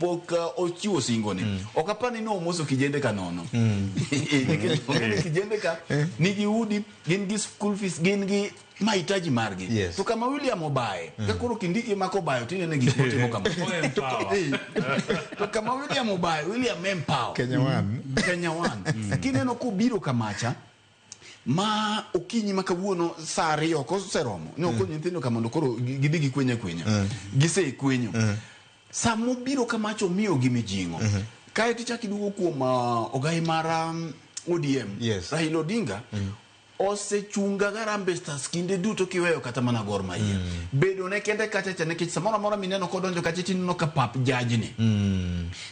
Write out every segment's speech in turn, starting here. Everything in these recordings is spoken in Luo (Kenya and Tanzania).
pok ochiwo singo ni ok apar ni nomoso kijende ka nono. Nikech ong'eyo ni kijende ka nigi udi, gin gi school fees, gin gi mahitaji margi. To kama William obaye, ka koro Kindiki ema kobayo tinene gik motimo kama. Empower. To kama William obaye, William empower. Kenya One. Kenya One. Kineno kobiro kamacha, ma okinyi ma kawuono saa 2 koseromo ne okonyo nyithindo ka mondo koro gidhi gikwenye kwenya. Gisekwenyo. Samobiro kamacha omiyo gi mijing'o. Kaeto ichako iduogo kuom ogai mar ODM. Raila Odinga osechunga ga Harambee Stars kinde duto kiweyo kata mana Gor Mahia. Bedo ne kende kacha cha nikech samoro amora mineno kodonjo kacha tineno ka pap jajni.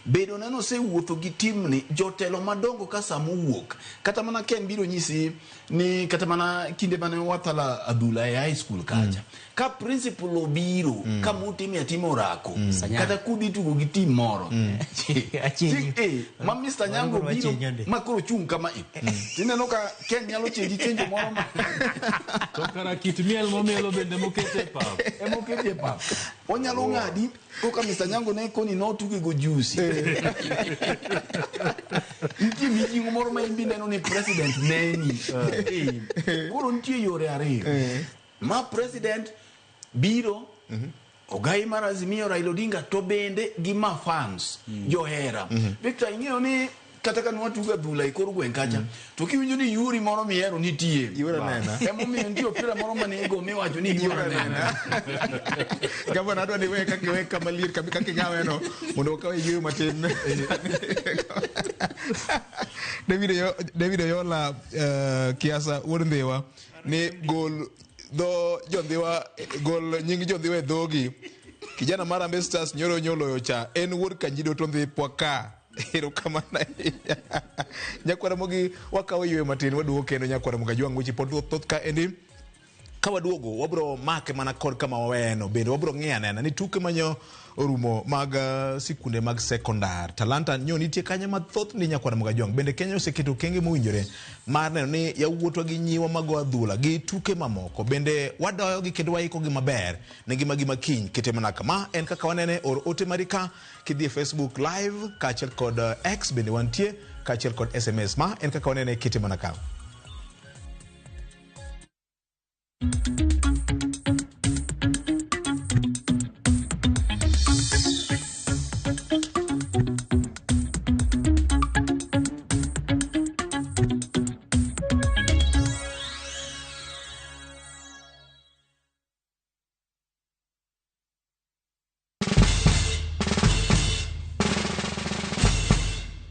Bedo ne nosewuotho gi timni jotelo madongo ka sama owuok. Kata mana Ken biro nyisi ni kata mana kinde mane wathala adhula e high school kacha. Ka principal obiro kama utime atima orako. Kata kudhi tugo gi team moro. Achenyo. Ma Mr. Nyango Waluongo ni biro wachenyo ndi. ma koro chung' kama e. Tineno ka Ken nyalo chenji chenjo moro ma To kara kit miel momielo bende mokete e pap. Emokete e pap. Onyalo ng'adi koka Mr. Nyango ne koni notuge go jusi. Nitie mijing'o moro ma in be ineno ni president neni. Koro nitie yore ariyo. Ma president biro ogai mar Azimio Raila Odinga to bende gi ma fans johera. Victor ing'eyo ni kata ka nwatugo adhula e kor gweng' kacha to kiwinjo ni yuri moro mihero nitie. Yuora nena. Emomiyo nitie opira moro mane igo miwacho ni yuora nena. Gavana adwa ni iwe kaka iwe kama liet kaka ing'aweno mondo wakawe yueyo matin. David Oyola Kiasa wuod Ndhiwa ni gol dho jondhiwa, gol nying jondhiwa e dhogi. Kijana mar Harambee Stars nyoro nyoloyo cha en wuod Kanjido to ndhi pwa ka. Erokamano ahinya. Nyakwara Mogi wakawo yueyo matin waduogo kendo nyakwara Mogi Ajwang' weche pod thoth ka endi. Ka waduogo wabro make mana kod kama waweyeno bende wabro ng'iyo anena ni tuke manyo orumo mag sikunde mag sekondar talanta nyo nitie kanyo mathoth ni nyakwara Mogi Ajwang' bende Kenya oseketo okenge mowinjore mar neno ni yawuotwa gi nyiwa mago adhula gi tuke mamoko bende wadoyo gi kendo waiko gi maber ne ngima gi makiny kete mana kama en kaka wanene or ote mari ka kidhi e Facebook live kaachiel kod X bende wantie kaachiel kod SMS ma en kaka wanene kete mana ka.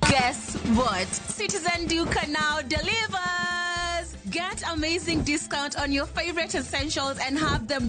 Guess what? Citizen Duka now delivers! Get amazing discount on your favorite essentials and have them